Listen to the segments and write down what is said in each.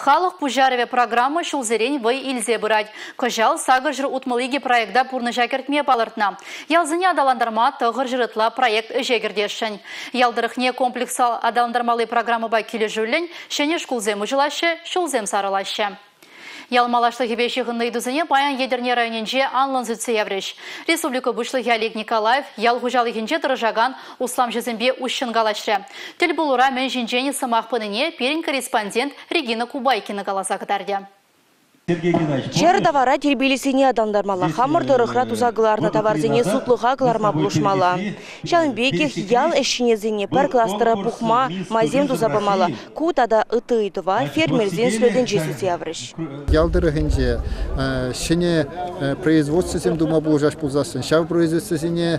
Халӑх пуҫарӑвӗ программа ҫулсерен вӑй илсе пырать. Кӑҫал 862 проекта пурнӑҫа кӗртме палӑртнӑ. Ялсене аталантарма 900 ытла проект ӗҫе кӗртесшӗн. Ял тӑрӑхне комплекслӑ аталантармалли программӑпа килӗшӳллӗн ҫӗнӗ шкулсем уҫӑлаҫҫӗ, ҫулсем сарӑлаҫҫӗ. Ял малашлӑхӗпе ҫыхӑннӑ ыйтусене паян Етӗрне районӗнче анлӑн сӳтсе яврӗҫ. Республика Пуҫлӑхӗ Олег Николаев ял хуҫалӑхӗнче тӑрӑшакан усламҫӑсемпе уҫҫӑн калаҫрӗ. Тӗл пулура мӗн ҫинчен сӑмах пынине пирӗн корреспондент Регина Кубайкина каласа кӑтартӗ. Чӗр тавара тирпейлессине аталантармалла, хамӑр тӑрӑхра туса кӑларнӑ таварсене сутлӑха кӑларма пулӑшмалла. Ҫавӑн пекех ял ӗҫченӗсене пӗр кластера пухма майсем туса памалла. Ку тата ытти ыйтӑва фермерсен слетӗнче сӳтсе яврӗҫ. Ял тӑрӑхӗнче ҫӗнӗ производствӑсем тума пулӑшас пулсассӑн ҫав производствӑсене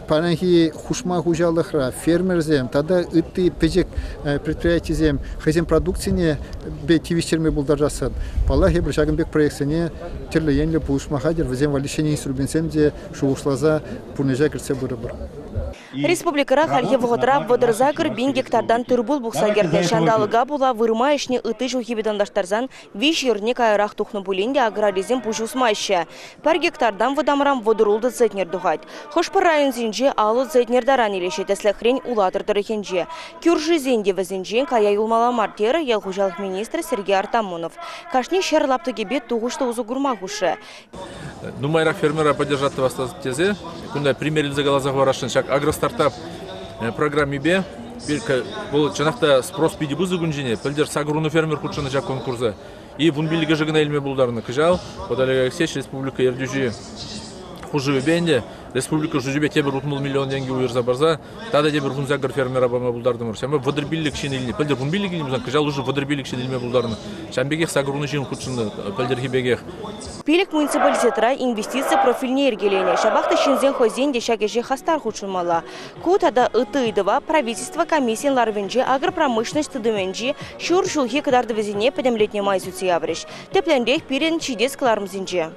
паянхи хушма хуҫалӑхра фермерсем тата ытти пӗчӗк предприятисем хӑйсен продукцине тивӗҫтерме пултарассан, паллах, эпир ҫакӑн пек проектсене тӗрлӗ енлӗ пулӑшма хатӗр, вӗсем валли ҫӗнӗ инструментсем те шухӑшласа пурнӑҫа кӗртсе пырӑпӑр. Республикӑра хальхи вӑхӑтра 38 пин гектартан тыр-пул пухса кӗртнӗ. Ҫанталӑка пула вырма ӗҫне ытти ҫулхипе танлаштарсан виҫ эрне каярах тухнӑ пулин те аграрисем пуҫ усмаҫҫӗ. Пӗр гектартан вӑтамран 36 центнер тухать. Хӑш-пӗр районсенче 50 центнер таран илеҫҫӗ, тӗслӗхрен, Улатӑр тӑрӑхӗнче. Кӳршисен те вӗсенчен кая юлмалла мар, терӗ ял хуҫалӑх министрӗ Сергей Артамонов. Кашни ҫӗр лаптӑкӗпе тухӑҫлӑ усӑ курма хушрӗ. Нумайрах фермера поддержать тӑвас тесе кунта пример илсе каласа хӑварасшӑн. Ҫак агростартап программипе вӑл чӑнах та спрос питӗ пысӑк ун ҫине. Пӗлтӗр сакӑр фермер хутшӑннӑ ҫак конкурса. И вунпиллӗкӗшӗ кӑна илме пултарнӑ. Кӑҫал вот Олег Алексеевич республика ертӳҫи хушӑвӗпе ӗнтӗ республика шучӗпе тепӗр 60 миллион тенкӗ уйӑрса парса тата тепӗр 18 фермера пама пултартӑмӑр. Ҫавӑнпа 35 ҫын илнӗ. Пӗлтӗр 15 илнӗ пулсан, кӑҫал уже 35 ҫын илме пултарнӑ. Ҫавӑн пекех 80 ҫын хутшӑннӑ пӗлтӗрхи пекех. Пилӗк муниципалитетра инвестици профильне йӗркеленӗ. Ҫапах та ҫынсен хӑйсен те ҫак ӗҫе хастар хутшӑнмалла. Ку тата ытти ыйтӑва правительство комиссийӗн ларӑвӗнче агропромышленность тытӑмӗнчи ҫур ҫулхи кӑтартӑвӗсене пӗтӗмлетнӗ май сӳтсе яврӗҫ. Тӗплӗнрех пирӗн ҫитес кӑларӑмсенче.